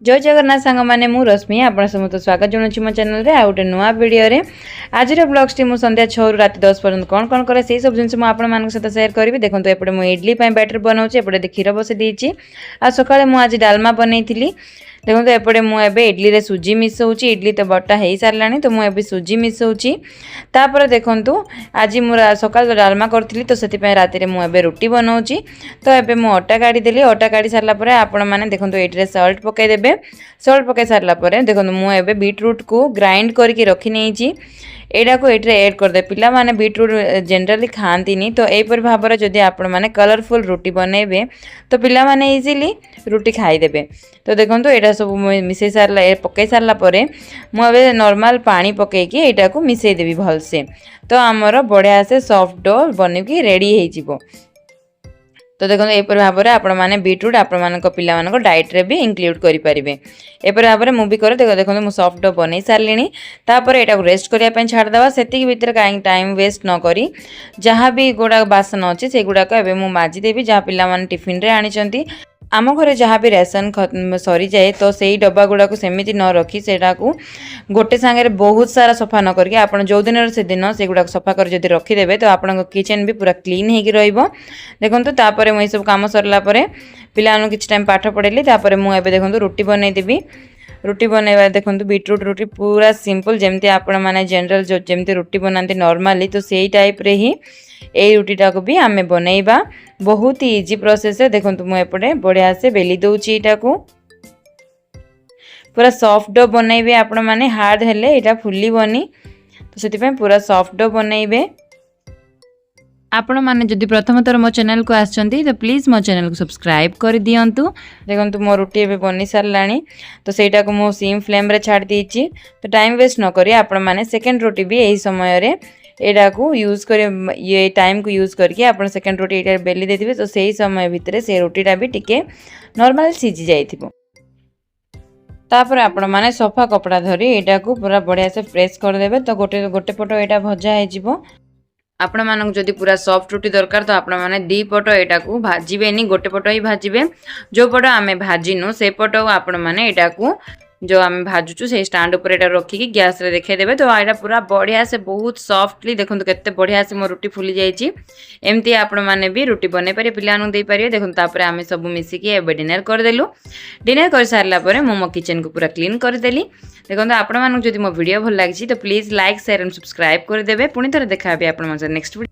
ଜୟ ଜଗନ୍ନାଥ ସାଙ୍ଗମାନେ, ମୁଁ ରଶ୍ମି, ଆପଣ ସମସ୍ତଙ୍କୁ ସ୍ୱାଗତ ଜଣାଉଛି ମୋ ଚ୍ୟାନେଲରେ ଆଉ ଗୋଟେ ନୂଆ ଭିଡ଼ିଓରେ। ଆଜିର ବ୍ଲଗ୍ସଟି ମୁଁ ସନ୍ଧ୍ୟା 6ରୁ ରାତି 10 ପର୍ଯ୍ୟନ୍ତ କ'ଣ କ'ଣ କରେ, ସେଇ ସବୁ ଜିନିଷ ମୁଁ ଆପଣମାନଙ୍କ ସହିତ ସେୟାର କରିବି। ଦେଖନ୍ତୁ, ଏପଟେ ମୁଁ ଇଡଲି ପାଇଁ ବ୍ୟାଟର ବନାଉଛି, ଏପଟେ କ୍ଷୀର ବସେଇ ଦେଇଛି ଆଉ ସକାଳେ ମୁଁ ଆଜି ଡାଲମା ବନେଇଥିଲି। ଦେଖନ୍ତୁ, ଏପଟେ ମୁଁ ଏବେ ଇଡଲିରେ ସୁଜି ମିଶାଉଛି। ଇଡଲି ତ ବଟା ହେଇସାରିଲାଣି, ତ ମୁଁ ଏବେ ସୁଜି ମିଶାଉଛି। ତାପରେ ଦେଖନ୍ତୁ, ଆଜି ମୁଁ ସକାଳେ ତ ଡାଲମା କରିଥିଲି, ତ ସେଥିପାଇଁ ରାତିରେ ମୁଁ ଏବେ ରୁଟି ବନାଉଛି। ତ ଏବେ ମୁଁ ଅଟା କାଢ଼ିଦେଲି। ଅଟା କାଢ଼ି ସାରିଲା ପରେ ଆପଣମାନେ ଦେଖନ୍ତୁ, ଏଇଥିରେ ସଲ୍ଟ ପକାଇଦେବେ। ସଲ୍ଟ ପକାଇ ସାରିଲା ପରେ ଦେଖନ୍ତୁ, ମୁଁ ଏବେ ବିଟ୍ରୁଟ୍କୁ ଗ୍ରାଇଣ୍ଡ କରିକି ରଖିନେଇଛି। ଏଇଟାକୁ ଏଇଥିରେ ଏଡ଼୍ କରିଦେବେ। ପିଲାମାନେ ବିଟ୍ରୁଟ୍ ଜେନେରାଲି ଖାଆନ୍ତିନି, ତ ଏହିପରି ଭାବରେ ଯଦି ଆପଣମାନେ କଲରଫୁଲ୍ ରୁଟି ବନେଇବେ, ତ ପିଲାମାନେ ଇଜିଲି ରୁଟି ଖାଇଦେବେ। ତ ଦେଖନ୍ତୁ, ଏଇଟା ସବୁ ମୁଁ ମିଶାଇ ସାରିଲା, ପକାଇ ସାରିଲା ପରେ ମୁଁ ଏବେ ନର୍ମାଲ୍ ପାଣି ପକାଇକି ଏଇଟାକୁ ମିଶାଇ ଦେବି ଭଲସେ। ତ ଆମର ବଢ଼ିଆ ସେ ସଫ୍ଟ do ବନିକି ରେଡ଼ି ହେଇଯିବ। ତ ଦେଖନ୍ତୁ, ଏହିପରି ଭାବରେ ଆପଣମାନେ ବିଟ୍ରୁଟ୍ ଆପଣମାନଙ୍କ ପିଲାମାନଙ୍କ ଡାଏଟ୍ରେ ବି ଇନକ୍ଲୁଡ଼ କରିପାରିବେ। ଏପରି ଭାବରେ ମୁଁ ବି କରେ। ଦେଖନ୍ତୁ, ମୁଁ ସଫ୍ଟ do ବନେଇ ସାରିଲିଣି। ତାପରେ ଏଇଟାକୁ ରେଷ୍ଟ କରିବା ପାଇଁ ଛାଡ଼ିଦେବା। ସେତିକି ଭିତରେ କାହିଁକି ଟାଇମ୍ ୱେଷ୍ଟ ନ କରି ଯାହା ବି ଗୁଡ଼ାକ ବାସନ ଅଛି, ସେଗୁଡ଼ାକ ଏବେ ମୁଁ ମାଜିଦେବି, ଯାହା ପିଲାମାନେ ଟିଫିନରେ ଆଣିଛନ୍ତି। ଆମ ଘରେ ଯାହା ବି ରେସନ୍ ସରିଯାଏ, ତ ସେଇ ଡବା ଗୁଡ଼ାକୁ ସେମିତି ନ ରଖି, ସେଇଟାକୁ ଗୋଟେ ସାଙ୍ଗରେ ବହୁତ ସାରା ସଫା ନ କରିକି, ଆପଣ ଯେଉଁ ଦିନର ସେଦିନ ସେଗୁଡ଼ାକ ସଫା କରି ଯଦି ରଖିଦେବେ, ତ ଆପଣଙ୍କ କିଚେନ୍ ବି ପୁରା କ୍ଲିନ୍ ହେଇକି ରହିବ। ଦେଖନ୍ତୁ, ତାପରେ ମୁଁ ଏସବୁ କାମ ସରିଲା ପରେ ପିଲାମାନଙ୍କୁ କିଛି ଟାଇମ୍ ପାଠ ପଢ଼େଇଲି। ତାପରେ ମୁଁ ଏବେ ଦେଖନ୍ତୁ ରୁଟି ବନେଇଦେବି। ରୁଟି ବନେଇବା, ଦେଖନ୍ତୁ, ବିଟ୍ରୁଟ୍ ରୁଟି ପୁରା ସିମ୍ପଲ୍। ଯେମିତି ଆପଣମାନେ ଜେନେରାଲ ଯେମିତି ରୁଟି ବନାନ୍ତି ନର୍ମାଲି, ତ ସେଇ ଟାଇପ୍ରେ ହିଁ ଏଇ ରୁଟିଟାକୁ ବି ଆମେ ବନେଇବା, ବହୁତ ଇଜି ପ୍ରୋସେସ୍ରେ। ଦେଖନ୍ତୁ, ମୁଁ ଏପଟେ ବଢ଼ିଆ ସେ ବେଲି ଦେଉଛି ଏଇଟାକୁ। ପୁରା ସଫ୍ଟ do ବନେଇବେ ଆପଣମାନେ। ହାର୍ଡ଼ ହେଲେ ଏଇଟା ଫୁଲିବନି, ତ ସେଥିପାଇଁ ପୁରା ସଫ୍ଟ do ବନେଇବେ। ଆପଣମାନେ ଯଦି ପ୍ରଥମ ଥର ମୋ ଚ୍ୟାନେଲକୁ ଆସିଛନ୍ତି, ତ ପ୍ଲିଜ୍ ମୋ ଚ୍ୟାନେଲକୁ ସବସ୍କ୍ରାଇବ୍ କରିଦିଅନ୍ତୁ। ଦେଖନ୍ତୁ, ମୋ ରୁଟି ଏବେ ବନି ସାରିଲାଣି, ତ ସେଇଟାକୁ ମୁଁ ସିମ୍ ଫ୍ଲେମ୍ରେ ଛାଡ଼ି ଦେଇଛି। ତ ଟାଇମ୍ ୱେଷ୍ଟ ନ କରି ଆପଣମାନେ ସେକେଣ୍ଡ ରୁଟି ବି ଏହି ସମୟରେ ଏଇଟାକୁ ୟୁଜ୍ କରି, ଇଏ ଟାଇମ୍କୁ ୟୁଜ୍ କରିକି ଆପଣ ସେକେଣ୍ଡ ରୁଟି ଏଇଟା ବେଲି ଦେଇଥିବେ, ତ ସେଇ ସମୟ ଭିତରେ ସେ ରୁଟିଟା ବି ଟିକେ ନର୍ମାଲ୍ ସିଝି ଯାଇଥିବ। ତାପରେ ଆପଣମାନେ ସଫା କପଡ଼ା ଧରି ଏଇଟାକୁ ପୁରା ବଢ଼ିଆ ସେ ପ୍ରେସ୍ କରିଦେବେ, ତ ଗୋଟେ ଗୋଟେ ପଟ ଏଇଟା ଭଜା ହେଇଯିବ। ଆପଣମାନଙ୍କୁ ଯଦି ପୁରା ସଫ୍ଟ ରୁଟି ଦରକାର, ତ ଆପଣମାନେ ଦୁଇ ପଟ ଏଇଟାକୁ ଭାଜିବେନି, ଗୋଟେ ପଟ ହିଁ ଭାଜିବେ। ଯେଉଁ ପଟ ଆମେ ଭାଜିନୁ, ସେ ପଟ ଆପଣମାନେ ଏଇଟାକୁ ଯେଉଁ ଆମେ ଭାଜୁଛୁ, ସେଇ ଷ୍ଟାଣ୍ଡ ଉପରେ ଏଇଟା ରଖିକି ଗ୍ୟାସ୍ରେ ଦେଖେଇଦେବେ। ତ ଏଇଟା ପୁରା ବଢ଼ିଆ ସେ ବହୁତ ସଫ୍ଟଲି, ଦେଖନ୍ତୁ କେତେ ବଢ଼ିଆ ସେ ମୋ ରୁଟି ଫୁଲି ଯାଇଛି। ଏମିତି ଆପଣମାନେ ବି ରୁଟି ବନେଇ ପାରିବେ, ପିଲାମାନଙ୍କୁ ଦେଇପାରିବେ। ଦେଖନ୍ତୁ, ତାପରେ ଆମେ ସବୁ ମିଶିକି ଏବେ ଡିନର୍ କରିଦେଲୁ। ଡିନର୍ କରିସାରିଲା ପରେ ମୁଁ ମୋ କିଚେନ୍କୁ ପୁରା କ୍ଲିନ୍ କରିଦେଲି। ଦେଖନ୍ତୁ, ଆପଣମାନଙ୍କୁ ଯଦି ମୋ ଭିଡ଼ିଓ ଭଲ ଲାଗିଛି, ତ please like, share and subscribe କରିଦେବେ। ପୁଣି ଥରେ ଦେଖା ହେବି ଆପଣଙ୍କ ନେକ୍ସଟ ଭିଡ଼ିଓ।